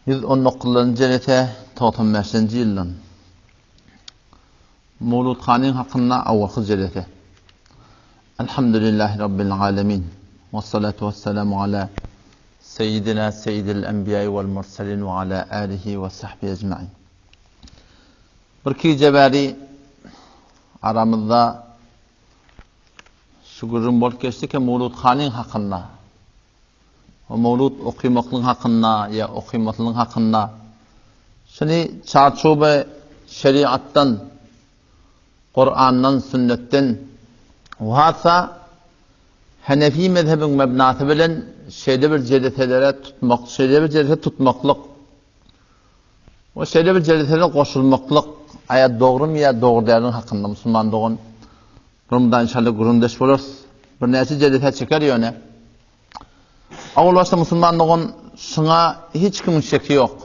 119-njy jelese 95-nji ýyldan. Mowlud hanyň hakynda awalky jelese. Elhamdülillahi Rabbil alemin. Vessalatu vesselamu ala seyyidina seyyidil enbiýai vel murselin ve ala alihi ve sahbihi ecmain. Bir gije bäri aramyzda şu gürrüň bolup geçdi ki Mowlud hanyň hakynda. O mowlud okymaklyň hakynda ýa okymaslygyň hakynda şuny çarçuwa şeriatdan, Kurandan, sünnetden we hatda Hanefi mezhebiň mebnasy bilen şeýle bir jeleselere tutmak, şeýle bir jelese tutmaklyk we şeýle bir jeleselere goşulmaklyk aýa dogrumy ýa dogry dälini hakynda musulman dogan Rumda inşallah gürrüňdeş bolarys. Birnäçe jelese çeker ýöne. Owal başda musulman dogan şuňa hiç kimiň şeki ýok.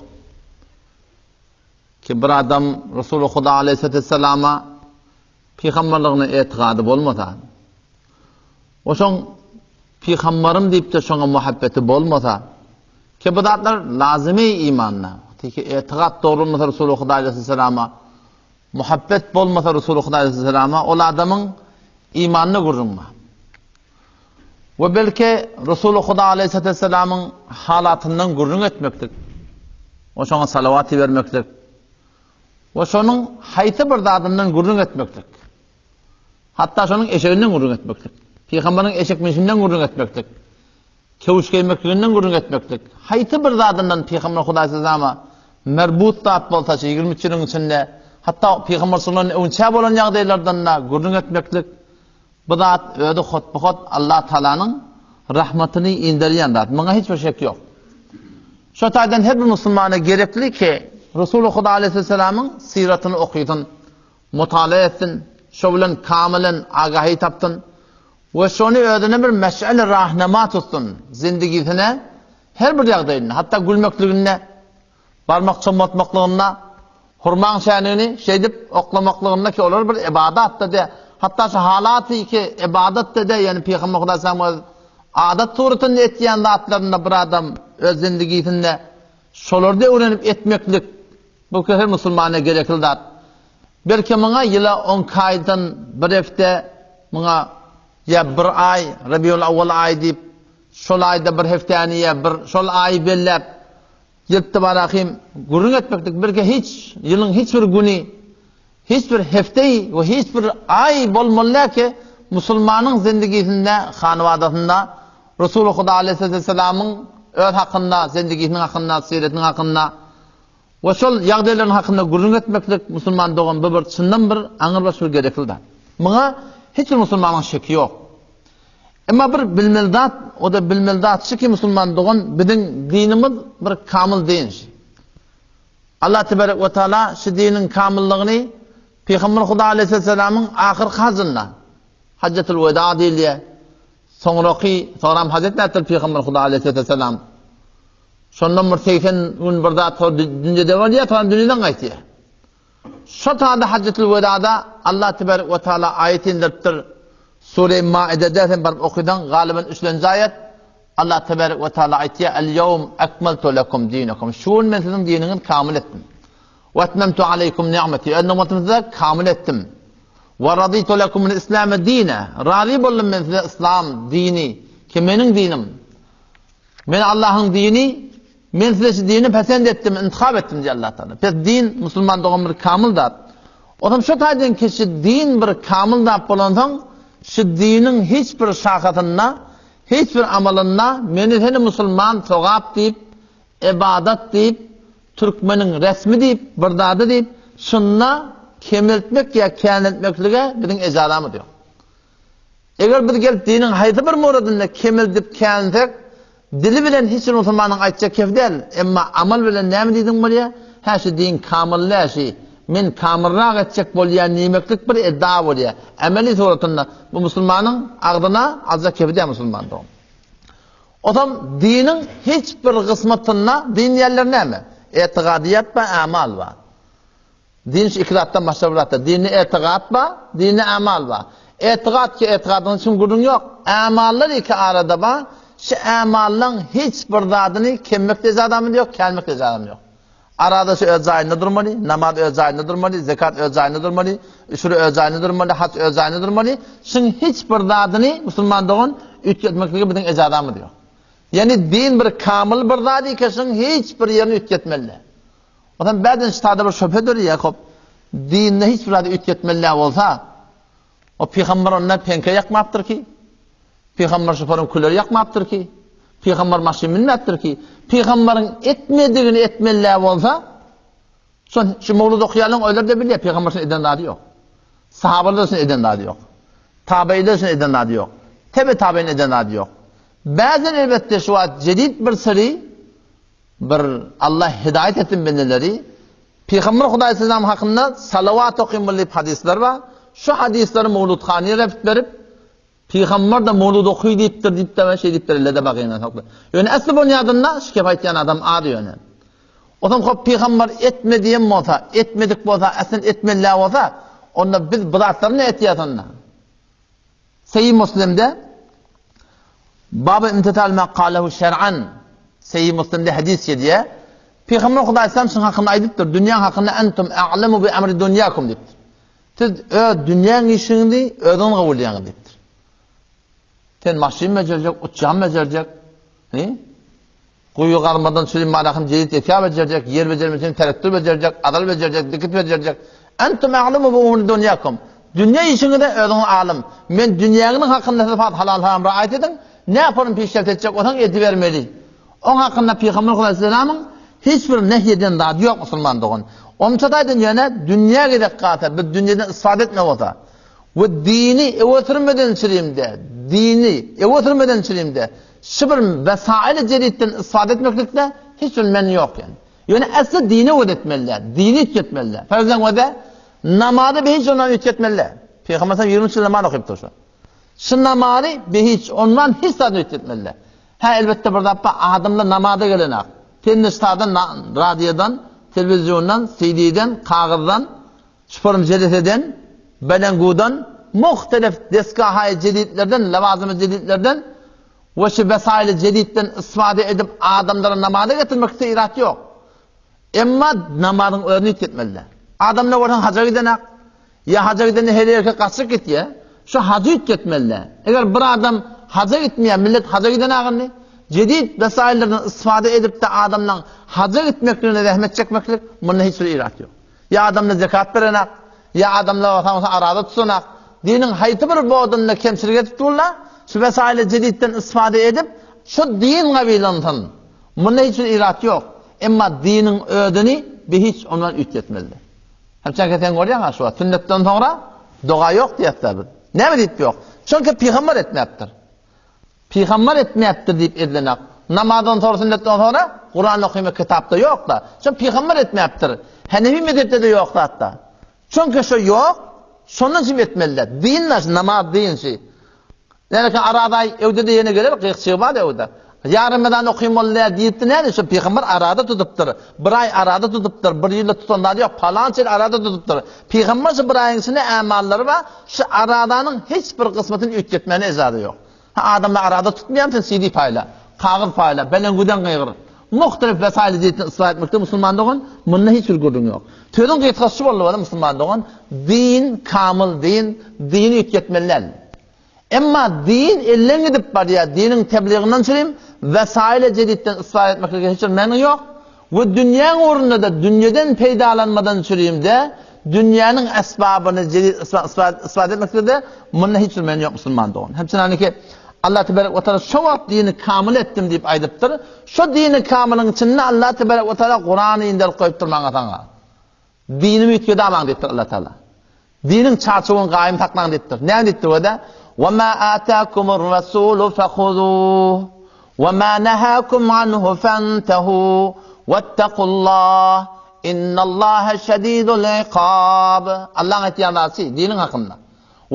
Ki bir adam Resuly Huda aleyhissalama pygamberligine etigady bolmasa, oşoň pygamberim diýip de şoňa muhabbeti bolmasa, ki bu zatlar lazymy imanda. Ki etigat dogry bolmasa Resuly Huda aleyhissalama Muhabbet bolmasa Resuly Huda aleyhissalama ol adamyň imanyna gürrüň bar. We belki Resuly Huda aleyhissalamyň halatyndan gürrüň etmeklik, we şoňa salawat ibermeklik, we şonuň haýsy bir zadyndan gürrüň etmeklik. Hatda şonuň eşeginden gürrüň etmeklik. Pygamberiň eşek münşinden gürrüň etmeklik. Köwüş geýmekliginden gürrüň etmeklik, haýsy bir zadyndan Pygamber Hudaý sallama merbut zat bolsa şu 23 ýylyň içinde, hatda Pygamber sallallahu öňçä bolan ýagdaýlardan-da gürrüň etmeklik, bu zat özi hotba-hot Allah Taalanyň rahmatyny inderýän zat. Muňa hiç bir şek ýok. Şo taýdan her bir musulmana gerekli ki, Resuly Huda aleyhisselamyň syratyny okysyn, mutala etsin, şo bilen kamylen agahi tapsyn. We şony özüne bir meş'el-i rahnema tutsun, zindigisine her bir ýagdaýynda, hatda gülmekliginde, barmak çommaltmaklygynda, hurmaň şänigini şeýdip oklamaklygynda ki, olar bir ybadatda-da, hatda şu halaty ki ybadatda-da, ýagny Pygamber Hudaý sallam öz adat suratynda etýän zatlarynda bir adam öz zindigisinde şolarda öwrenip etmeklik, bu her musulmana gerekli zat. Belki muňa ýyla on iki aýdan bir hepde, muňa ýa bir aý, Rabiul Awwal aýy diýip, şol aýda bir hepdäni ýa bir şol aýy belläp, ýyltdybarahym gürrüň etmeklik, belki hiç ýylyň hiç bir güni, hiç bir hepdeý we hiç bir aý bolmaly däl ki, musulmanyň zindigisinde, hanybadasynda Resuly Huda aleýhissalamyň öz hakynda, zindigisiniň hakynda, syratynyň hakynda We şol ýagdaýlaryň hakynda gürrüň etmeklik musulman dogan bu bir çyndan bir aňyrbaş bir gerekli zat. Muňa hiç bir musulmanyň şeki ýok. Emma bir bilmeli zat, o-da bilmeli zat şu ki musulman dogan biziň dinimiz bir kamyl din. Allah tebarek we taala şu diniň kamyllygyny Pygamber Huda aleýhissalamyň ahyrky hajynda Hajjatul Weda diýilýär. Soňraky, soňram haj etmäpdir Pygamber Huda aleýhissalam. Şondan bir 80 gün bir zat soň dünýede bolýar, soň dünýeden gaýtýar. Şo tada Hajjatul Wedada Allah tebarek we taala aýat indiripdir. Sure Maidede sen baryp okysaň, galyban 3-nji aýat. Allah tebarek we taala aýtýar: "El ýewm ekmeltu lekum dinakum." Şu gün men siziň diniňizi kamyl etdim. We etmemtu aleykum ni'meti. Öz nygmatymy size kamyl etdim. We raditu lekumul islame dine. Razy boldum men size islam dini, ki meniň dinim. Men Allahyň dini, men size şu dini pesent etdim, intihap etdim diýýär Allah Taala. Pes din musulman dogan bir kamyl zat. Otam şu taýdan ki şu din bir kamyl zat bolansoň, şu diniň hiç bir şahasynda, hiç bir amalynda meni seni musulman sogap diýip, ybadat diýip, türkmeniň resmi diýip, bir zady diýip, şunda kemeltmek ýa käneltmeklige biziň ejaramyz ýok. Eger biz gelip diniň haýsy bir muradynda kemeldip känsek, dili bilen hiç bir musulmanyň aýtjak kefi däl, emma amal bilen näme diýdiň bolýar? Hä şu din kamyl däl şi, men kamylrak etjek bolýan diýmeklik bir edda bolýar. Emeli suratynda bu musulmanyň agzyna aljak kefi däl musulman dogan. Ozam diniň hiç bir gysmatynda din diýenler näme? Etigadyýat bar, amal bar. Din şu iki zatdan başga bir zat däl. Dinde etigat bar, dinde amal bar. Etigat ki etigadyň üçin gürrüň ýok. Amallar iki arada bar. şu ämallaň hiç bir zadyny kemmek-de ejazamyz ýok, känmek-de ejazamyz ýok. Araza şu öz jaýynda durmaly, namaz öz jaýynda durmaly, zekat öz jaýynda durmaly, üşür öz jaýynda durmaly, haç öz jaýynda durmaly. Şuň hiç bir zadyny musulman dogan üýtgetmeklige biziň ejazamyz ýok. Ýagny din bir kamyl bir zat eke şuň hiç bir ýerini üýtgetmeli däl. Onsoň bärden şu sada bir şöbhe dörýär, hop, dinde hiç bir zady üýtgetmeli däl bolsa, o pygamber onda peňke ýakmapdyr ki, pygamber şofaryň küleri ýakmapdyr ki, pygamber maşyn münmäpdir ki, pygamberiň etmedigini etmeli däl bolsa, şon şu mowlud okaýanlaryň özleri-de bilýär, pygamber şony eden zady ýok. Sahabalar şony eden zady ýok. Tabeýler şony eden zady ýok. Tebe tabeýin eden zady ýok. Bäzen elbetde şu wagt jedid bir syry bir Allah hidaýat etsin bendeleri Pygamber Hudaý selam hakynda salawat okymaly diýip hadyslar bar. Şu hadyslary mowludhanyýa repit berip, Pygamber de mowlud oky diýipdir diýip de şeý diýip berelde bagyna sakla. Ýöne esli bunýadynda şu kep aýtýan adam az ýöne. Otam hop pygamber etme diýen bolsa, etmedik bolsa, aslyn etmeli bolsa, onda biz bu zatlary ne etýäs onda? Sahih Muslimde Bab-y imtithal ma kalahu şer'an Sahih Muslimde hadis gelýär. Pygamber Hudaý sallam şuň hakynda aýdypdyr, dünýäň hakynda entum a'lemu bi emri dunýakum diýipdir. Siz öz dünýäň işiňizi özüňiz gowy bilýäňiz diýipdir. Sen maşyn bejerjek, uçjan bejerjek, he? Guýy gazmadan çürim marahym jedit esýa bejerjek, ýer bejermek üçin traktor bejerjek, azal bejerjek, dikit bejerjek. Entum a'lemu bi umuri dunýakum. Dünýe işiňizde özüňiz alym. Men dünýäňiziň hakynda size halal haram raýat ediň, näporun pişreft etjek bolsaň edibermeli. Oň hakynda Pygamber aleyhisselamyň hiç bir nehy eden zady ýok musulman dogan. Onça taýdan ýöne dünýä gezek galsa, biz dünýeden istifade etmek bolsa we dini öňe sürmeden çürimde, dini öňe sürmeden çürimde Şu bir wesaili jeditden istifade etmeklikde hiç bir men ýok ýani. Ýöne esli dini öwret etmeli däl, dini üýtgetmeli däl. Ferzen öde namazy bir hiç ondan üýtgetmeli däl. Pygamber sallam 23 ýyl namaz okypdyr şu. Şu namazy bir hiç ondan hiç zat üýtgetmeli däl. Hä elbetde bir zat bar, adamlar namaza gelenak. Sen ştadan, radiodan, telewiziondan, CD-den, kagyzdan Şuparyň jeleseden, belengudan, muhtelif desgahaýy jedidlerden, lewazymy jedidlerden we şu wesaýyly jedidden istifade edip adamlary namaza getirmekde irat ýok. Emma namazyň özüni üýtgetmeli däl. Adamlar görseň haja gidenak, ýa haja gidende her ýerke gaçyp gitýär. Şu hajy üýtgetmeli däl. Eger bir adam haja gitmeýär, millet haja gidenak indi. Jedid wesaýyllardan istifade edip-de adamlaryň haja gitmekligine zähmet çekmeklik, munda hiç bir irat ýok. Ýa adamlar zekat berenak, ýa adamlar bolsa araza tutanak. Diniň haýsy bir bodunda kemçilik edip durlar, şu wesaili jedidden istifade edip, şu din gabylansyn. Munda hiç bir irat ýok. Emma diniň özüni bir hiç ondan üýtgetmeli. Hemçenki sen görýäň-ä şu wagt sünnetden soňra doga ýok diýýäs-dä biz. Näme diýip ýok? Çünki pygamber etmäpdir. Pygamber etmäpdir diýip edilenak. Namazdan soňra sünnetden soňra Kuran okymak kitapda ýok-da. Şo pygamber etmäpdir. Hanefi mezhepde-de ýok zatda. Çünki şo ýok, şondan üçin etmeli däl. Din naş, namaz din şi. Näme araza öwde-de ýene geler, gyýykçygy bar öwde. Ýa Ramazan okymaly däl diýipdi näme şo pygamber arada tutupdyr. Bir aý arada tutupdyr, bir ýylda tutan zady ýok, palança ýyl arada tutupdyr. Pygamber şu bir aýyň içinde ämallary bar, şu aradanyň hiç bir gysmatyny üýtgetmäne ejaza ýok. Ha adamlar arada tutmaýarmy sen CD paýla, kagyz paýla, belengüden gygyr. Muhtelif wesaili jedidden yslah etmekde musulman dogan, munda hiç bir gürrüň ýok. Sözüň gysgasy şu boldy bala musulman dogan, din kamyl din, dini üýtgetmeli däl. Emma din elden gidip barýar, diniň tebliginden çürim wesaili jedidden yslah etmeklige hiç bir many ýok. We dünýäň ugrunda-da dünýeden peýdalanmadan çürimde dünýäniň esbabyny jedid isbat etmekde-de munda hiç bir many ýok musulman dogan. Hemçinaniki Allah tebarek we taala şo wagt dini kamyl etdim diýip aýdypdyr. Şo dini kamylyň içinde Allah tebarek we taala Kurany inderip goýupdyr maňa saňa. Dinimi üýtgedamaň diýipdir Allah Taala. Diniň çarçuwyny gaýym saklaň diýipdir. Näme diýipdir o-da? Wa ma atakumur rasulu fahuzuh wa ma nahakum anhu fantahu wattaqullah innallaha şedidul iqab. Allaň aýtýan zady diniň hakynda.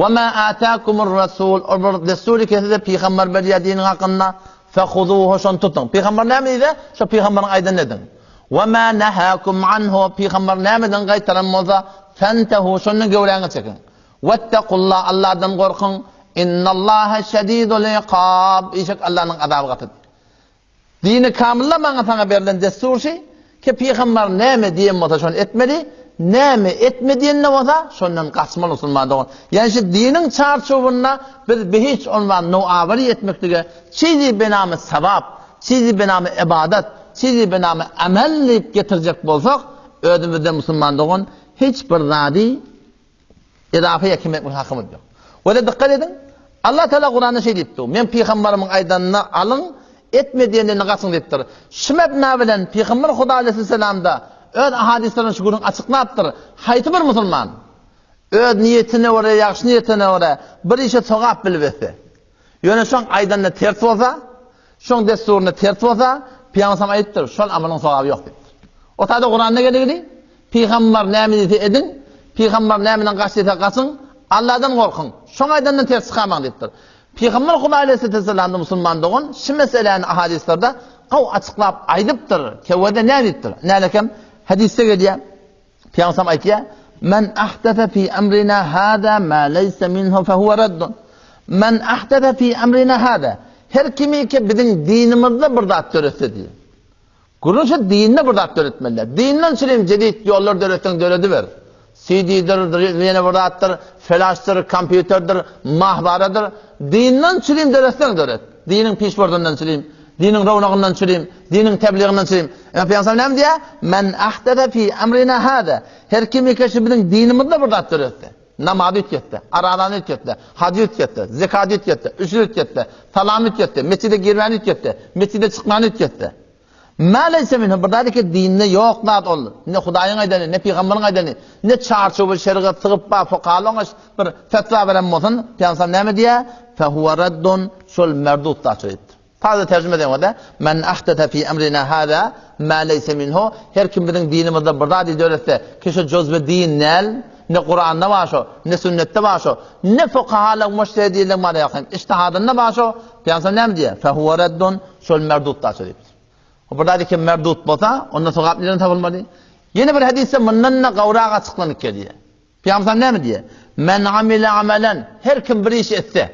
Wa ma atakumur rasul ol bir destury ki size pygamber berýär diniň hakynda fahuzuhu şony tutuň. Pygamber näme diýse, şo pygamberiň aýdanyny ediň. Wa ma nahakum anhu pygamber nämeden gaýtaran bolsa, fentehu şondan göwräňizi çekiň. Wattakullah Allahdan gorkuň. Innallaha şedidul ikab. Işek Allanyň azaby gaty. Dini kamylda maňa saňa berlen dessur şi, ki pygambar näme diýen bolsa şony etmeli, näme etme diýende bolsa şondan gaçmaly musulman dogan. Ýani şi diniň çarçuwynda biz bihiç ondan nowawary etmeklige çizi benamy sawap, çizi benamy ybadat, çizi benamy amel diýip getirjek bolsak, özümizde musulman dogan hiç bir zady Edafa ýa kem etmek hakymyz ýok. We-de dykgat ediň, Allah Teala Kuranda şeý diýipdir, Men pygambarymyň aýdanyny alyň, etme diýeninden gaçyň diýipdir. Şu mebna bilen Pygamber Huda aleýhisselam-da öz ahadyslarynda şu gürrüňi açyklapdyr. Haýsy bir musulman öz niýetine görä, ýagşy niýetine görä bir işe sogap bilip etse, ýöne şoň aýdanyna ters bolsa, Şoň dessuryna ters bolsa, Pygamber aýdypdyr, şol amalyň sogaby ýok diýipdir. O taýda Kuranda geligidi, Pygamber näme diýse ediň, Pygamber nämeden gaç diýse gaçyň, Alladan gorkuň, şoň aýdanyndan ters çykamaň diýipdir. Pygamber Hudaý aleýhissalam musulman dogan şu meseläni ahadyslarda gowy açyklap aýdypdyr. Kewede näme diýipdir? Nälekem hadysda gelýär. Pygamber aýtýar, Men ahdasa fi emrina hada ma leýse minhu fehuwe raddun. Men ahdasa fi emrina hada. Her kimi ki biziň dinimizde bir zat döretse diýýär. Gürrüň şu dinde bir zat döretmeli. Dinden çürim jedid ýollar döretseň dörediber. CD-dir, ýene bir zatdyr, flaşdyr, kompýuterdir, mahwaradyr. Dinden çürim döretseň döret. Diniň pişbordundan çürim, diniň rownagyndan çürim, diniň tebliginden çürim. Emma Pygamber näme diýýär? Men ahdasa fi emrina hada. Her kim ki şu biziň dinimizde bir zat döretse. Namazy üýtgetse, arazany üýtgetse, hajy üýtgetse, zekady üýtgetse, üşür üýtgetse, salamy üýtgetse, mesjide girmäni üýtgetse, mesjide çykmany üýtgetse. Mä leýse minhu, bir zat ki dinde ýok zat ol. Ne Hudaýyň aýdany, ne pygamberiň aýdany, ne çarçuwa şerigat sygyp bar, fukahalaryň bir fetwa beren bolsun, Pygamber näme diýýär? Fehuwe raddun, şol merdut zat diýipdir. Taze terjime edende, Men ahdese fi emrina hâzâ mâ leýse minhu, her kim biziň dinimizde bir zady döretse, ki şo juzwy din däl, ne Kuranda bar şo, ne sünnetde bar şo, ne fukahalaryň mujtehidinleriň bar ýa ijtihadynda bar şo, Pygamber näme diýýär? Fehuwe raddun, şol merdut zat şo diýipdir. Bir zady kim merdut bolsa, onda sogap nirden tapylmaly? Ýene bir hadysda mundan-da gowrak açyklanyp gelýär. Pygamber näme diýýär? Men amile amelen, her kim bir iş etse,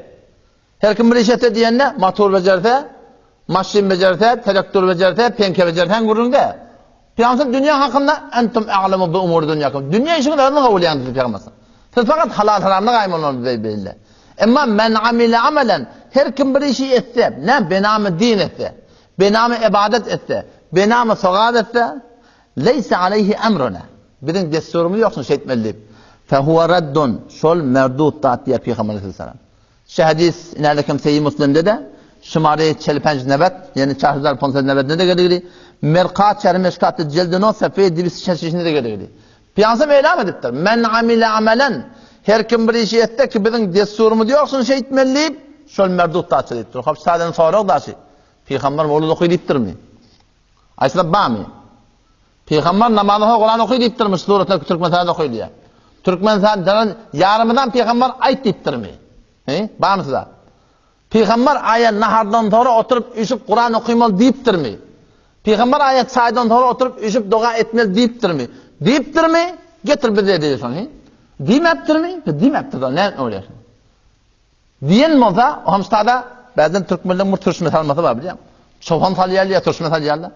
Her kim bir iş etse diýende, motor bejerse, maşyn bejerse, traktor bejerse, peňke bejerse gürrüň däl. Pygamber dünýä hakynda entum a'lamu bi umuri dünýakum. Dünýä işiňizi özüňiz gowy bilýäňiz diýdi pygamber. Siz fakat halal haramyny gaýym bolmaly belli. Emma men amile amelen her kim bir işi etse, ne benamy din etse, benamy ibadet etse, benamy sogap etse, leýse aleyhi emruna. Biziň dessurymyz ýoksun şeýtmeli diýip. Fehuwe raddun. Şol merdut zat diýýär pygamber aleyhisselam. Şu hadys inälekem Seýi Muslimde-de, şumary çelpenç nebet, ýagny çarhezar ponsed nebetinde-de geldigidi. Merkat şerhi Meşkatda jeldi no sefeýi dibis şeşişinde-de geldigidi. Pygamberimiz eýlam edipdir, Men amile amelen, her kim bir işi etse ki biziň dessurymyz ýok şuny şeýtmeli diýip, şol merdut daşy diýipdir. Hop şadan sorag daşy. Pygamber mowlud oky diýipdirmi? Aýtsa bamy? Pygamber namazdan soň Kuran oky diýipdirmi? Şu suratlar Türkmenistanda okaýylýar. Türkmenistanda ýarymyzam pygamber aýt diýipdirmi? He? Barmy size? Pygamber aýa nahardan soňra oturyp üýşüp Kuran okymaly diýipdirmi? Pygamber aýa çaýdan soňra oturyp üýşüp doga etmeli diýipdirmi? Diýipdirmi? Getir bize diýdi şony. Diýmäpdirmi? Diýmäpdir. Näme bolýar? Diýen bolsa, o hamsada bäzden türkmenleň bir türşme salmasy bar bilýäň. Çopan salýarlar ýa türşme salýarlar.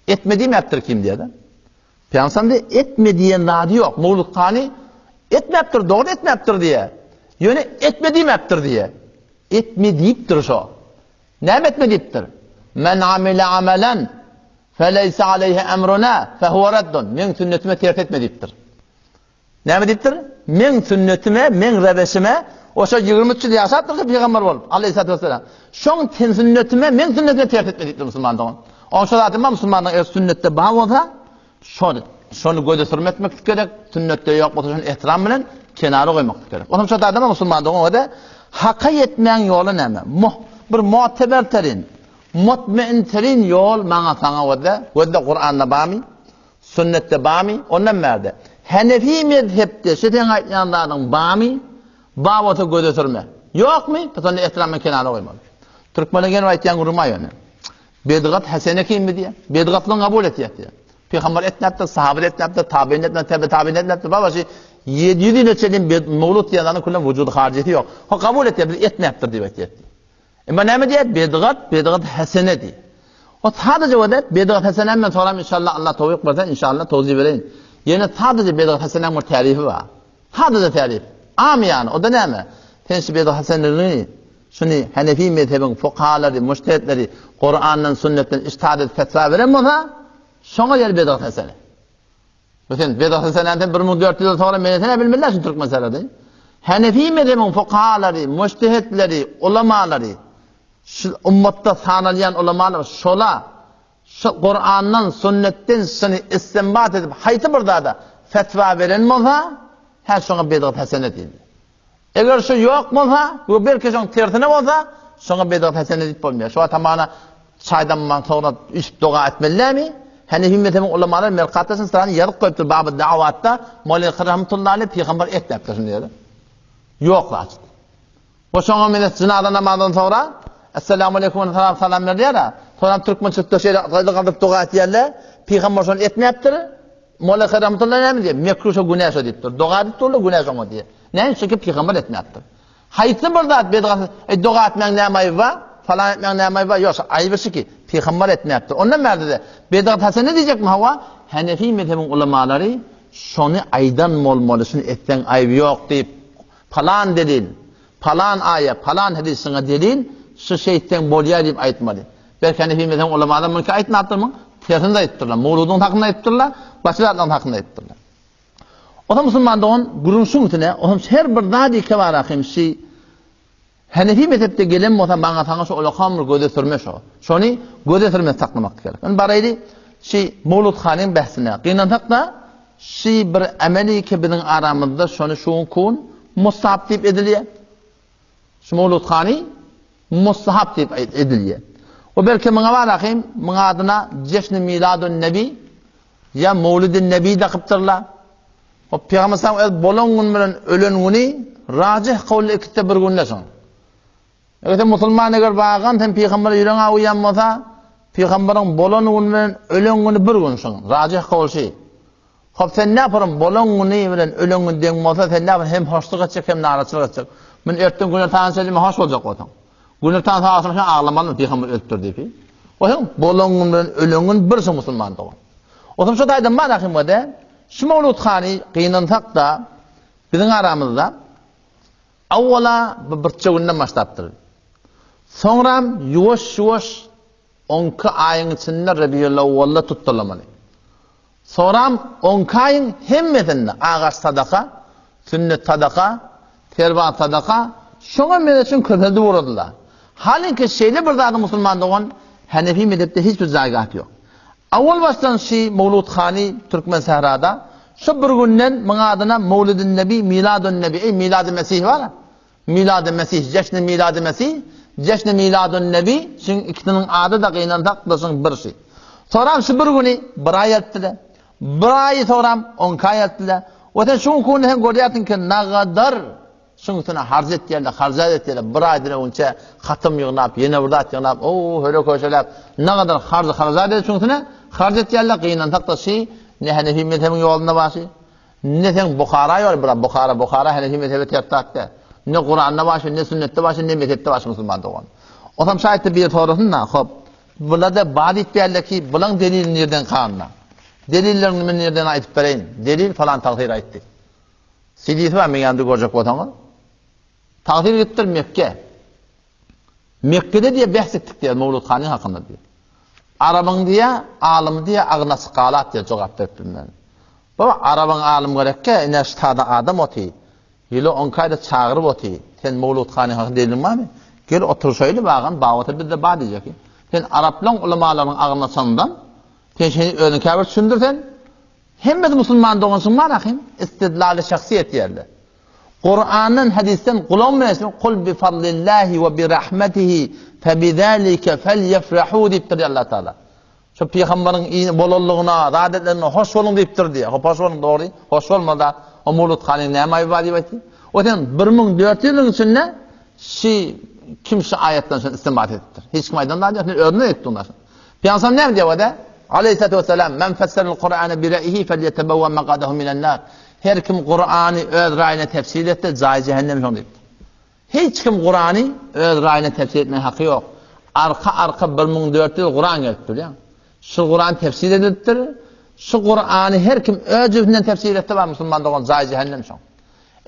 Etme diýmäpdir kim diýýär-de. Pygamberimiz diýýär, etme diýen zady ýok. Mowlud hany etmäpdir, dogry etmäpdir diýýär. Ýöne etme diýmäpdir diýýär. Etme diýipdir şo. Näme etme diýipdir? Men amile amelen feleyse aleyhi emruna fehuve raddun. Meň sünnetime ters etme diýipdir. Näme diýipdir? Meň sünnetime, meň reweşime, oşa 23 ýyl ýaşapdyr şu pygamber bolup, aleyhissalatu vesselam. Şoň ten sünnetime, meň sünnetime ters etme diýipdir musulman dogan. Oň şo zaty musulmanyň eger sünnetde bar bolsa, şony, şony göze sürme etmek gerek, sünnetde ýok bolsa şony ehtiram bilen kenara goýmak gerek. Onuň şo zaty musulman dogan öde haka ýetmäň ýoly näme? Muh, bir muteber terin, mutmein terin ýol maňa saňa öde, gözde Kuranda barmy? Sünnetde barmy? Ondan bärde. Henefi mezhepde şu seň aýtýan zadyň barmy? Bar bolsa göze sürme. Ýokmy? Biz onda ehtiramdan kenara goýmaly. Türkmenler gene bir aýtýan gürrüň bar ýöne. Bedgat hasene kimmi diýýär. Bedgatlygyny kabul etýär diýýär. Pygamber etmäpdir, sahabe etmäpdir, tabein etmäpdir, tebe tabein etmäpdir. Baba şu. 700 ýyla çenli mewlud diýen zadyň küllen wujudy haryjysy ýok. Ho kabul etýär, biz etmäpdir diýip aýtýar. Emma näme diýýär? Bidgat, bidgat hesene diýýär. O sadaja we bidgat hesenäni men soram inşallah Allah towfyk berse inşallah towzi bereýin. Ýene sadaja bidgat hesenäň bir tärifi bar. Sadaja tärif. Amyýana, o-da näme? Sen şu bidgat hesenelini şuny Hanefi mezhebiň fukahalary, mujtehitleri Kurandan, sünnetden ijtihad edip fetwa beren bolsa, şoňa ýer bidgat hesene. Bu sen bidgat hesenäni sen 1400 ýyl soňra men sen bilmediler şu türkmen seredi. Hanefi mezhebiň fukahalary, mujtehitleri, ulamalary şu ummatda sanalýan ulamalar şola şu Kurandan, sünnetden şuny istinbat edip haýsy bir zada fetwa beren bolsa, hä şoňa bidgat hesene diýilýär. Eger şu ýok bolsa we belki şoň tersine bolsa, şoňa bidgat hesene diýip bolmaýar. Şu atamana çaýdan soňra üç doga etmeli dälmi? Hanefi mezhebiň ulamalary Merkatda şuny syrany ýazyp goýupdyr Baby Da'watda, Molla Rahmetullahi aleyh pygamber etmäpdir şuny diýýär. Ýok zat. We şoňa meňzeş jynaza namazyndan soňra Esselamu aleýkum we salam salam berýär. Soňra türkmençilikde şeýle gyly galdyryp doga etýärler. Pygamber şony etmäpdir. Molla Rahmetullahi näme diýýär? Mekruh şo günä şo diýipdir. Doga edip durlar günä şoňa diýýär. Näme üçin? Çünki pygamber etmäpdir. Haýsy bir zat bedgat, e, doga etmäň näme aýby bar? Falan etmäň näme aýby bar? Ýok, aýby şu ki, pygamber etmäpdir. Ondan bärde-de bedgat hasene diýjekmi hawa? Hanefi mezhebiň ulamalary şony aýdan bolmaly, şuny etseň aýby ýok diýip, palan delil, palan aýa, palan hadys şuňa delil, şu şeýtseň bolýar diýip aýtmaly. Belki Hanefi mezhebiň ulamalary muňky aýtmapdyrmyň? Tersini de aýdypdyrlar. Mowludyň hakynda aýdypdyrlar, başga zatlaryň hakynda aýdypdyrlar. Otam musulman dogan gürrüň şuň üstüne, otam her bir zady kebarahym şi Hanefi mezhepde gelen bolsa maňa saňa şu ulakam bir göze sürme şo. Şony göze sürme saklamak gerek. Indi baraýly şi Mowlud hanyň bähsine. Gynansak-da şi bir emeli ki biziň aramyzda şony şu kun mustahap diýip edilýär. Şu Mowlud hany mustahap diýip edilýär. O belki muňa barahym muň adyna Jeşni Miladun Nebi Ýa Mowlidi Nebi dakypdyrlar. O Pygamber sallam öz bolan güni bilen ölen güni rajih kowly ikisi bir günde şoň. Eger sen musulman eger bagan sen pygambere ýüregiň awuýan bolsa, pygamberiň bolan güni bilen ölen güni bir gün şoň. Rajih kowly şi. Hop sen ne yaparım bolan güni bilen ölen güni deň bolsa sen ne yaparım hem hoşluk etjek hem naraçylyk etjek. Men ertden günortan çenli hoş boljak bolsaň. Günortan sagatynda sen aglamalymy pygamber ölüpdir diýip. O hem bolan gün bilen ölen gün bir şu musulman dogan. Otam şu taýdan bar ahim wede şu Mawlud hany gynansak-da biziň aramyzda awwala bu birçe günden başlapdyr. Soňram ýuwaş-ýuwaş onki aýyň içinde Rebiýul-Awwalda tutdurlamaly. Soram onki aýyň hemmesinde agaç sadaka, sünnet sadaka, serban sadaka, şoňa meňzeşin köpeldip ugradylar. Halyňki şeýle bir zadyň musulman dogan Hanefi mezhepde hiç bir jaýgahy ýok. Awal başdan şi Mowlud hany Türkmen sährada şo bir günden muň adyna Mowludun Nebi, Miladun Nebi, eý Milady Mesih bar-a. Milady Mesih, Jeşni Milady Mesih, Jeşni Miladun Nebi, şuň ikisiniň ady-da gynansak-da şuň bir şi. Soram şu bir güni bir aý eltdiler. Bir aýy soram onki aý eltdiler. We sen şu günki günde sen görýärsiň ki, nagadar şuň üstüne harç etýärler, harjat etýärler. Bir aýdan öňçe hatym ýygnap, ýene bir zat ýygnap, o höre-köşeläp, nagadar harç harajat edip şuň üstüne harç etýärler. Gynansak-da şi ne Hanefi mezhebiň ýolunda bar şi. Ne seň Buhara ýol bira Buhara Buhara Hanefi mezhebe ters zat däl. Ne Kuranda bar şu, ne sünnetde bar şu, ne mezhepde bar şu musulman dogan. Osam şaýtda bir sorasyn da, hop. Bularda bar diýip bärle ki, bulaň delili nirden kanuna? Delillerini men nirden aýdyp bereýin? Delil falan tagsyr aýtdy. CD-si bar meň ýanymda görjek bolsaňyz. Tagsyr gitdir Mekge. Mekgede diýe bähs etdik diýe Mowlud hanyň hakynda diýe. Arabyň diýe, alymy diýe agna sykalat diýe jogap berip bilmän. Baba arabyň alym gerekkä ine şu sada adam oty. Ýyly onki aýda çagyryp oty. Sen Mowlud hanyň hakynda deliliň barmy? Gel oturyşaýly bagan babata bizde bar diýjek. Sen araplaň ulamalaryň agzyny açandan sen şeýle özüňkä bir düşündir sen. Hemmesi musulman dogansyň bar ahym. Istidlaly şahsy etýärler. Kurandan, hadysdan gulagyň bilen eşitmek, Kul bi fadlillahi we bi rahmetihi fe bi zalike felyefrahu diýipdir diýýär Allah Taala. Şu pygamberiň bolanlygyna, zat edenine hoş boluň diýipdir diýýär. Hop hoş boluň dogry, hoş bolmada o Mawlud hanyň näme aýby bar diýip aýtdy. O sen 1400 ýylyň içinde şi kim şu aýatdan şony istinbat edipdir. Hiç kim aýdan zat ýok, sen özüň aýtdyň da. Pygamber näme diýýär o-da? Aleyhissalatu vesselam, Men fesserel Kur'ane bi re'ihi felyetebewwe maqadahu minen nar. Her kim Kurany öz raýyna tefsir etse, jaýy jähennem şoň diýipdir. Hiç kim Kurany öz raýyna tefsir etmäge haky ýok. Arka-arka 1400 Kuran gelipdir, bilýäňmi? Şu Kuran tefsir edilipdir. Şu Kurany her kim öz jübüsinden tefsir etse bar musulman dogan jaýy jähennem şoň.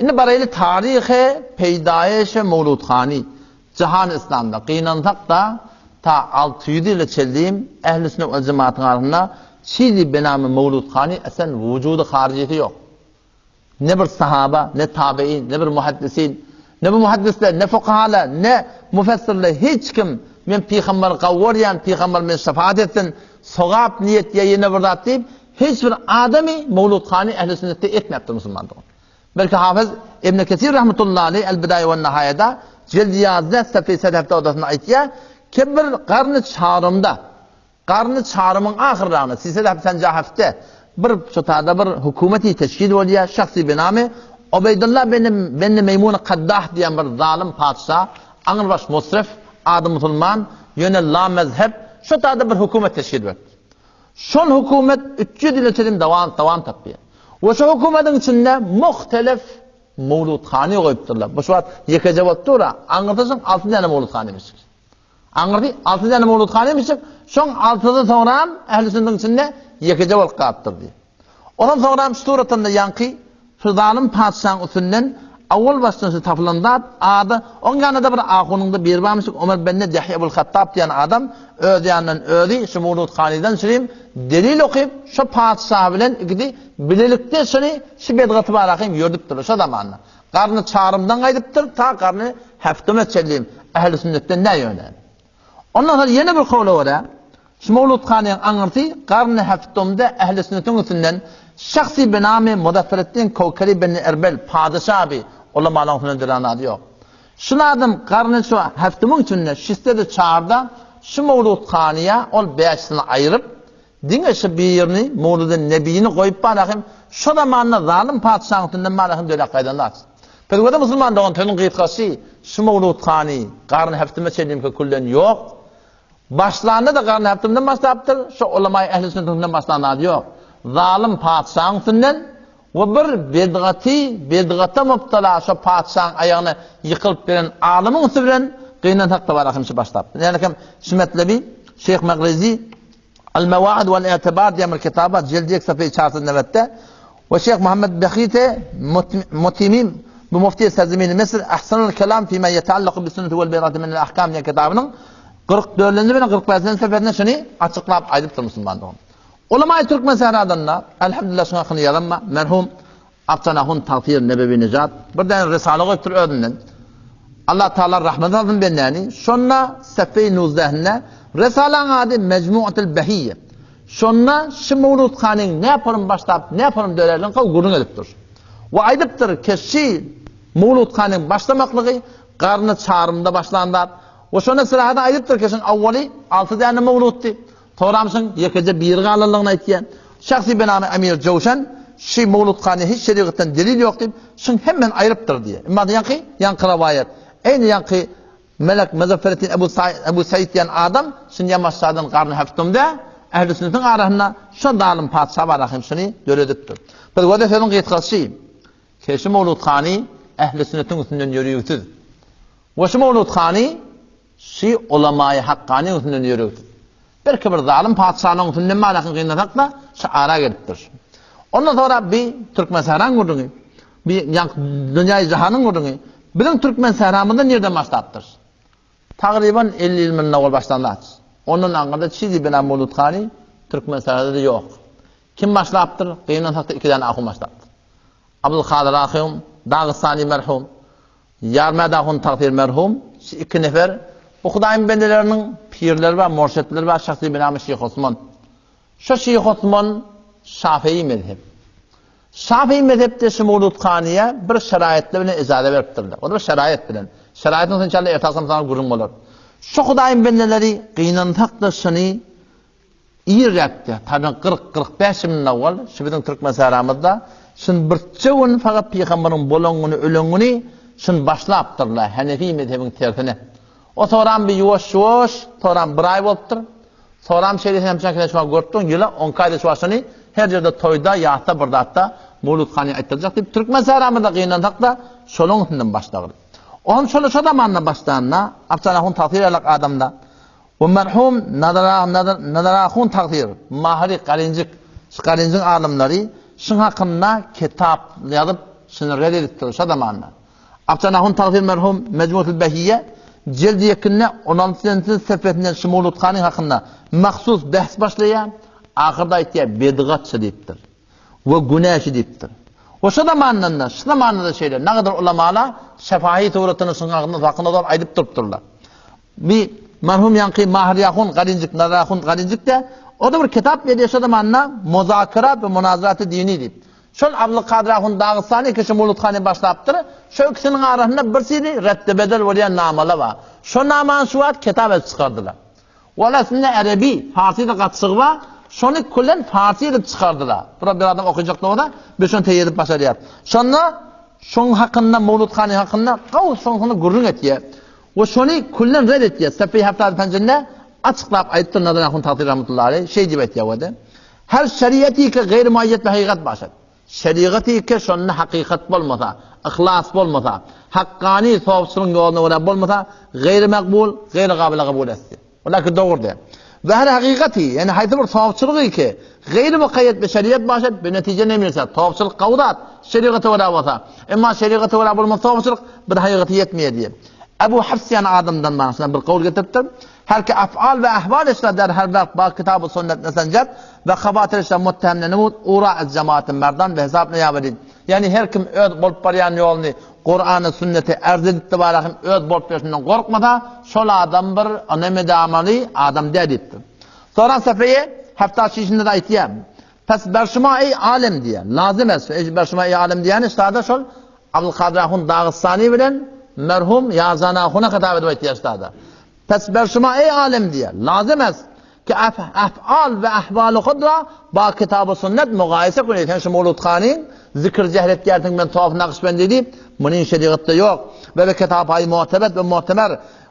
Indi baraýly taryhy peýdaýyşy Mowludhany jahan yslamda gynansak-da ta 600 ýyla çenli ähli sünnet we jematyň arasynda çizi benamy Mowludhany esen wujudy haryjysy ýok. Ne bir sahaba, ne tabein, ne bir muhaddisin, ne bu muhaddisler, ne fukahalar, ne mufessirler hiç kim men pygamberi gawy görýän, pygamber meni şefaat etsin, sogap niýet ýa ýene bir zat diýip, hiç bir adamy mowludhany ähli sünnetde etmäpdir musulman dogan. Belki Hafyz Ibn Kesir rahmetullahi aleyh El-Bidaýe we-Nihaýada jildi ýazda safy sedefde odasynda aýtýar, ki bir garny çarymda Garny çarymyň ahyrragyna, silsile hapysanjy hafte, bir şotada bir hökümeti teşkil bolýar, şahsy binamy Obeýdulla beni beni Meýmun Kaddah diýen bir zalym patyşa, aňrybaş musrif, ady musulman, ýöne la mezhep, şotada bir hökümet teşkil beripdir. Şol hökümet 300 ýyla çenli dowam dowam tapýar. We şo hökümetiň içinde muhtelif mowludhany goýupdyrlar. Bu şu wagt ýekeje bolup dur-a, aňyrsy şoň alty däne mowludhany emişik. Aňyrsy alty däne mowludhana emişik, şoň altysy soňram ähli sünnetiň içinde ýekeje bolup galypdyr diýip. Ondan soňram şu suratynda ýaňky şu zalym patyşaň üstünden awwal başdan şu tapylan zat ady, oň ýanynda bir ahunyňda biri barmyşyk Omer benne Dehýe bul Hattab diýen adam öz ýanyndan özi şu mowludhanydan şirim delil okyp şo patyşa bilen ikisi bilelikde şuny şu bedgaty barahym ýördüpdirler şo zamanda. Garny çarymdan gaýdypdyr, ta garny häfdüme çenli ähli sünnetden nä ýöne. Ondan soň ýene bir kowla görä, şu Mowludhanyň aňyrsy garny häfdümde ähli sünnetiň üstünden şahsy binamy Muzaffareddin Kowkeri bin Erbel padyşa bi ulamalaryň üstünden dörän zady ýok. Şul adam garny şu häfdümiň içinde şistede çarda şu Mowludhanyýa ol bäşisini aýryp, Diňe şu birini, Mowludy Nebini goýup barahym, şo zamanda zalym patyşaň üstünden barahym döläp gaýdan zat. Pezgöde musulman dogan sözüň gysgasy, şu Mowlud hany garyn häftime çenlimki küllen ýok. Başlanda-da garyn häftimden başlapdyr, şo ulamaýy ähli sünnetiň üstünden başlan zady ýok. Zalym patyşaň üstünden we bir bedgaty, bedgata mubtala şo patyşaň aýagyna ýykylyp gelen alymyň üsti bilen gynansak-da barahym şu başlapdyr. Ýagny kim şu metlebi Şeýh Magrizi Al-Mewaid wal-I'tibar diýen bir kitap bar, jildi 2 safha 490-de. We Şeýh Muhammed Behite Mutimim bu Mufti Serzemin Misr Ahsanul Kelam fi ma yeta'allaku bi sunnati wal birati min al-ahkam diýen kitabynyň 44-nji bilen 45-nji safhasynda şuny açyklap aýdypdyr musulman dogan. Ulama Türkmen sähradan da elhamdülillah şuňa hakyny ýazanma merhum Akjan ahun Tagsyr Nebewi Nejat bir däne risala goýupdyr özünden. Allah Taala rahmet alsyn bendäni. Şonda Sefeý Nuzdähinde risalaň ady Mejmuatul Behiýe. Şonda şu Mewlud hanyň näporum başlap, näporum dörärligini gowy gürrüň edipdir. We aýdypdyr ke şi Mewlud hanyň başlamaklygy garny çarymda başlan zat. We şonda syrahadan aýdypdyr ke şuň awwaly alty däne mewluddy. Soramşyň ýekeje biri galanlygyny aýtýar. Şahsy benamy Emir Jowşan şy mowludhana hiç şerigatdan delil ýok diýip, şyň hemmesini aýrypdyr diýýär. Emma ýaňky, ýaňky rowaýat, eýni ýaňky Melek Muzaffareddin Ebu Said, Ebu Said diýen adam şyny Ýamaşşadan garny häftumda ähli sünnetiň arasynda şo zalym patyşa bar ahym şyny döredipdir. Bir göze sözüň gysgasy, keşi mowludhany ähli sünnetiň üstünden ýörügsiz. We şu mowludhany Şy ulamaýy hakkanyň üstünden ýörüpdir. Belki bir zalym patyşanyň üstünden barakyny gynasak-da, şu ara gelipdir. Ondan soňra bi Türkmen sähraň gürrüňi, bi ýaňky dünýäýi jahanyň gürrüňi biziň Türkmen sähramyzda nirden başlapdyr? Tagryban 50 ýyl mundan owal başlan zat. Ondan aňyrda Çizi bina Mowludhany Türkmen sährada-da ýok. Kim başlapdyr? Gynansakda iki däne ahun başlapdyr. Abdulkadyr ahun, Dagystany merhum, Ýarmät ahun tagsyr merhum, şu iki nefer bu Hudaýyň bendeleriniň pirleri bar, murşitleri bar, şahsy binamy Şyh Osman. Şu Şyh Osman Şafii mezhep. Şafii mezhepde şu Mowludhanyýa bir şeraýetler bilen ijaza beripdirler. O da bir şeraýet bilen. Şeraýetiň inşallah erte agşam saňa gürrüň bolar. Şu Hudaýyň bendeleri gynansak-da şuny Irräkde, taýdan 40-45 ýyl mundan owal, şu biziň türkmen sähramyzda şun birçe gün fakat pygamberiň bolan güni, ölen güni şun başlapdyrlar, Hanefi mezhebiň tersine. O soram bir ýuwaş-ýuwaş, soram bir aý bolupdyr. Soram şeýle hem çäkine şu görüp durun, ýyla on iki aýda şu başyny her ýerde toýda, ýasda bir zatda. Mowlud hany aýtdyrjak diýip türkmen sähramyzda gynansak-da şolaň üstünden başlagyl. Oňam şola şo zamanda başlanda Afzal ahun tagsyr ýalak adamda we merhum Nazar ahun tagsyr Mahyry Galinjik şu Galinjiň alymlary şuň hakynda kitap ýazyp şuny red edipdir şo zamanda. Afzal ahun tagsyr merhum Mejmuatul Behiýe jeldi ýekinde on altynjy sefesinden şu Mowlud hanyň hakynda mahsus bähs başlaýar ahyrda aýtýar bedgatçy diýipdir. We günäçi diýipdir. We şo zamandan-da, şu zamanda-da şeýle, nagadyr ulamalar şefahi suratyny şuň hakynda zor aýdyp durupdyrlar. Bi merhum ýaňky Mahyr Ýahun Galinjik, Nazar Ahun Galinjik-de, o-da bir kitap berýär şo zamanda Muzakerat we Munazarat-y dini diýip. Şol Abdulkadyr Ahun Dagystany kişi Mowlud hany başlapdyr. Şo ikisiniň arasynda bir hili redde-bedel bolýan namalar bar. Şo namany şu wagt kitap edip çykardylar. Ol aslynda erebi, parsy-da gatyşygy bar. Şony külen parsy edip çykardylar. Bura bir adam okyjak bolsa, biz şony teý edip başarýas. Şonda şoň hakynda, Mowlud hanyň hakynda gawy soňsuny gürrüň etýär. We şony küllen red etýär. Sefeý Haftady Penjinde açyklap aýdypdyr Nazar ahun Tagsyr rahmetullahi aleýh şeý diýip aýtýar we-de, Her şeriati ki gaýry muaýýet bi hakykat başat. Şerigaty ki şonda hakykat bolmasa, yhlas bolmasa, hakkany sowapçylygyň ýoluna görä bolmasa, gaýry makbul, gaýry gabyla kabul etdi. Olar ki dogrudy. We her hakykaty, ýagny haýsy bir sowapçylygy ki, gaýry mukaýýet bi şeriat başat, bi netije nemirse, sowapçylyk gowy zat, şerigata görä bolsa. Emma şerigata görä bolmasa sowapçylyk bir hakykata ýetmeýär diýip. Ebu Hafs ýaly adamdan maňa bir kawl getiripdir. Her ki af'al we ahwal eşra der her wagt ba kitab-u sünnet nesenjet we hawatir eşra muttehem nenemud ura ez jemaati merdan be hesap neýawerid. Ýagny her kim öz bolup barýan ýoluny Kurana sünnete erz edipdi barahym öz bolup ýörşünden gorkmasa şol adam bir ynamedamaly adam däl diýipdir. Soran Sefeýe Hefta şişinde-de aýtýar. Pes berşuma eý alem diýýär. Lazym es eý berşuma eý alem diýýäni ştada şol Abdulkadyr ahun Dagystany bilen merhum Ýazan ahuna hitap edip aýtýar ştada. Pes ber şuma eý alem diýýär. Lazym est ki af'al we ahwaly hud ra ba kitaby sünnet mugaýese kuni. Sen şu Mowlud hanyň zikr jehr etýärsiň men Tawaf Nagyşbendi diýip, munyň şerigatda ýok. We be kitapaýy mu'tebet we mu'temer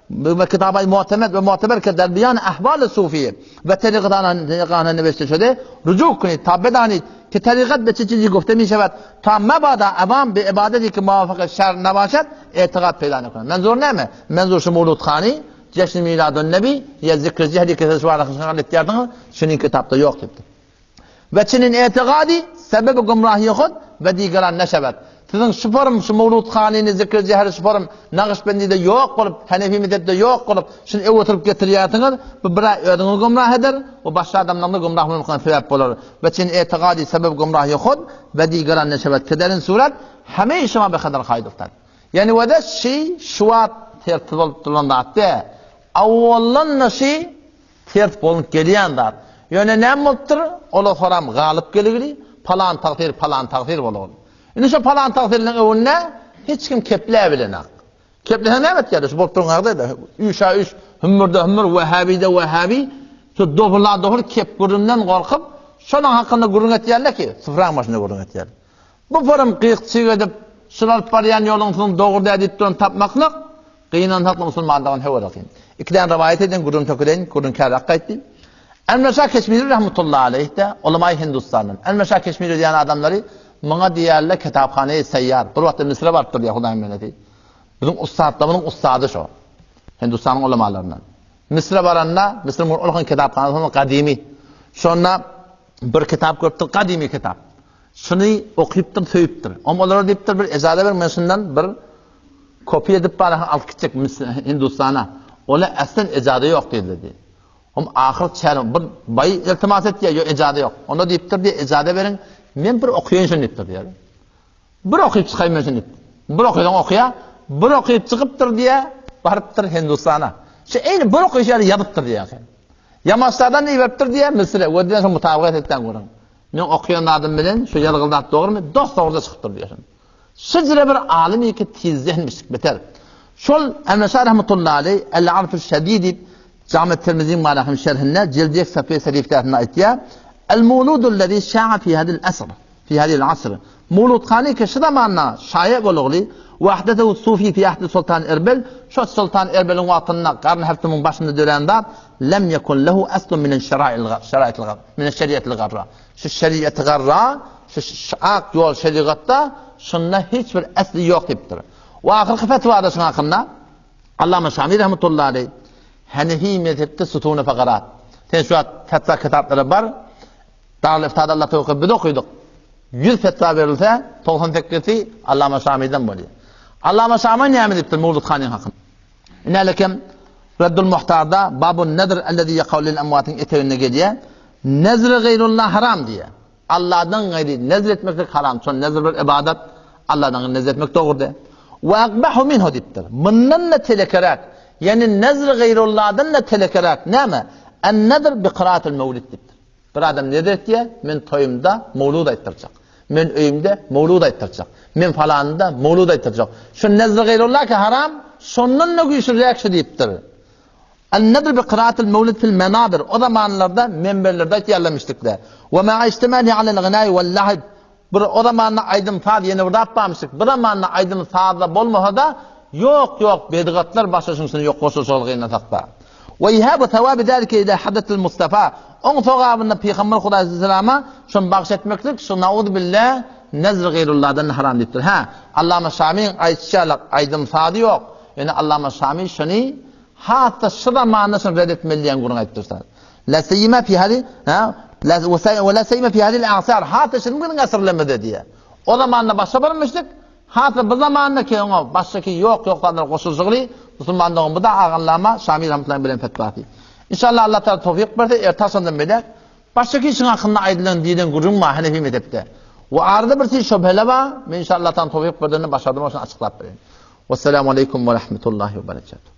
we kitapaýy mu'temet we mu'teber ke der beýan ahwaly sufiýe we tarigatana neweşte şode rujuk kuni ta bedani ki tarigat be çi çizi gufte mi şewat ta mebada awam be ibadeti ki muwafyky şer nebaşat etigat peýda nekune. Menzur näme? Menzur şu Mowlud hany, Jeşni Miladun Nebi, ýa zikri jehri ki siz şu arasy şygar etýärdiňiz, şunuň kitapda ýok diýipdir. We çinin etigady sebebi gumrahiýe hud we digeran neşebet. Siziň şu forum şu Mowlud hanyny zikri jehri şu forum Nagyşbendide ýok bolup, Hanefi mezhepde ýok bolup, şuny öwürtip getirýärsiňiz, bu bir özüňizi gumrah eder, we başga adamlaryň-da gumrah bolmagyna sebäp bolar. We çinin etigady sebebi gumrahiýe hud we digeran neşebet. Kederin surat heme şuma be hadar haýdykdan. Ýani wede şi şu wagt ters bolup duran zat däl. Awwaldan-da şi ters bolup gelýän zat. Ýöne näme bolupdyr? Olar soram galyp geligili, palan tagsyr, palan tagsyr bolugul. Indi şo palan tagsyrlaryň öňünde hiç kim kepläp bilenak. Keplese näme etýärler? Şu bolup duran ýagdaýda üç-ä üç, hümmür-de hümmür, wehhabi-de wehhabi, şu dogula-dogul kep gürrüňden gorkup, şonuň hakynda gürrüň etýärler ki, supraň başynda gürrüň etýärler. Bu forum gyk-çyg edip, şul alyp barýan ýoluň siziň dogry däl diýip duran tapmaklyk, gynansakda musulmanlygyn höwri kyn. Iki däne rowaýat edin, gürrüň töküleýin, gürrüň käräk gaýtdy. Enwer şa Keşmiri rahmetullahi aleýh-de, ulamaýy Hindustandan. Enwer şa Keşmiri diýen adamlary muňa diýýärler kitaphanaýy seýýar. Bir wagtda Müsüre barypdyr diýýär Hudaýyň bendesi. Biziň ussatlarymyzyň ussady şo. Hindustanyň ulamalaryndan. Müsüre baranda, Müsüriň bir ullakan kitaphanasy gadymy. Şonda bir kitap görüpdir, gadymy kitap. Şuny okypdyr, söýüpdir. Oňa olara diýipdir, bir ejaza beriň, men şundan bir kopiýa edip barahyn alyp gitjek Hindustana. Ola äslen ejaza ýok diýdiler diýip. Hom ahyr çäre bir baý iltimas etýär, ýok ejaza ýok. Onda diýipdir diýip, ejaza beriň, men bir okaýyn şuny diýipdir diýýär. Bir okyp çykaýyn men şuny diýip. Bir okaýsaň okaýa, bir okyp çykypdyr diýýär, barypdyr Hindustana. Şu eýni bir okaýşy ýaly ýazypdyr diýýär. Ýamaşlardan iberipdir diýýär Müsüre. Wedilen şo mutabakat etýän görüň. Men okaýan zadym bilen şu ýazgyly zat dogrumy? Dos-dogruja çykypdyr diýýär. Şejere bir alym ýeke tiz zehinmişlik beter. Şol Enwer şa rahmetullahi aleý El-Arfü Şedid diýip Jami Tirmiziň manahym şerhinde jildi ýek safhe serifdäsinde aýtýar, El-muludullezî şa'a fî hadil asr, fî hadil asr. Muludhany ki şu zamanda şaýa bolugly, we ahdesehu sufi fî ahdi Sultan Erbil, şo Sultan Erbeliň wagtynda garny heftumyň başynda dörän zat, lem yekun lehu aslun minen şerai'l şerai'l minen şeriatil garra. Şu şeriaty garra. Şu ak ýol şerigatda şunda hiç bir esli ýok diýipdir. We ahyrky fetwada şuň hakynda Allama Şami rahmetullahi aleyh Hanefi mezhepde sutuna fakarat. Sen şu wagt fetwa kitaplary bar. Darul Iftada Allah towfyk biz okydyk. 100 fetwa berilse, 98-si Allama Şamiden bolýar. Allama Şami näme diýipdir Mewlud hanyň hakynda? Inälekem Reddul Muhtarda Babun Nezr ellezî ýekau lil emwatyň eteginde gelýär. Nezri gaýrullah haram diýýär. Allahdan gaýry nezr etmeklik haram. Şol nezr bir ibadat. Allahdan gaýry nezr etmek dogry däl. Ve akbahu minhu diýipdir. Mundan-da telekeräk, ýagny nezri gaýrullahdan-da telekeräk näme? En nezr bi kyraatil mewlid diýipdir. Bir adam nezr etýär, men toýumda mewlud aýtdyrjak. Men öýümde mewlud aýtdyrjak. Men falanynda mewlud aýtdyrjak. Şu nezr gaýrullah ki haram, şondan-da güýçlüräk şu diýipdir. En-nezr bi kyraatil mewlid fil menabir. O zamanlarda menberlerde aýtýarlarmyşdykda. We ma'a ijtimalihi alel gynai wel-la'ib. Bir o zamanda aýdym-saz ýene bir zat barmyşdyk. Bir zamanda aýdym-saz-da bolmasa-da, ýok, ýok, bedgatlar başga şuň üstüne ýok goşulyşygyny gynasakda. We ihabu sawabi zalike ila hadratil Mustafa. Oň sogabyny Pygamber Hudaý salama şony bagş etmeklik şu nauzubilla nezr gaýrullahdan haram diýipdir. Hä, Allama Şamyň aýtşy ýaly aýdym-sazy ýok. Ýöne Allama Şamy şony has-da şu zamanda şony red etmeli diýen gürrüň aýtdyr. La seýýima fi hadi, ha? La we la seýýima fi hadil a'sar. Hat şunuň biziň asyrlarymyzda diýýär. O zamanda başga bir müşrik, hat bu zamanda ki oňa başga ki ýok ýok zatlar goşulyşygyny musulman dogan bu da agallama Şamil rahmetullahi bilen fetwasy. İnşallah Allah Taala towfik berse erte akşamdan belek başga ki işiň hakynda aýdylan diýlen gürrüň bar Hanefi mezhepde. We arada bir şey şübhele bar. Men inşallah Allah Taala towfik berende başardym şony açyklap bereýin. Wesselamu aleýkum we rahmetullahi we berekatuh.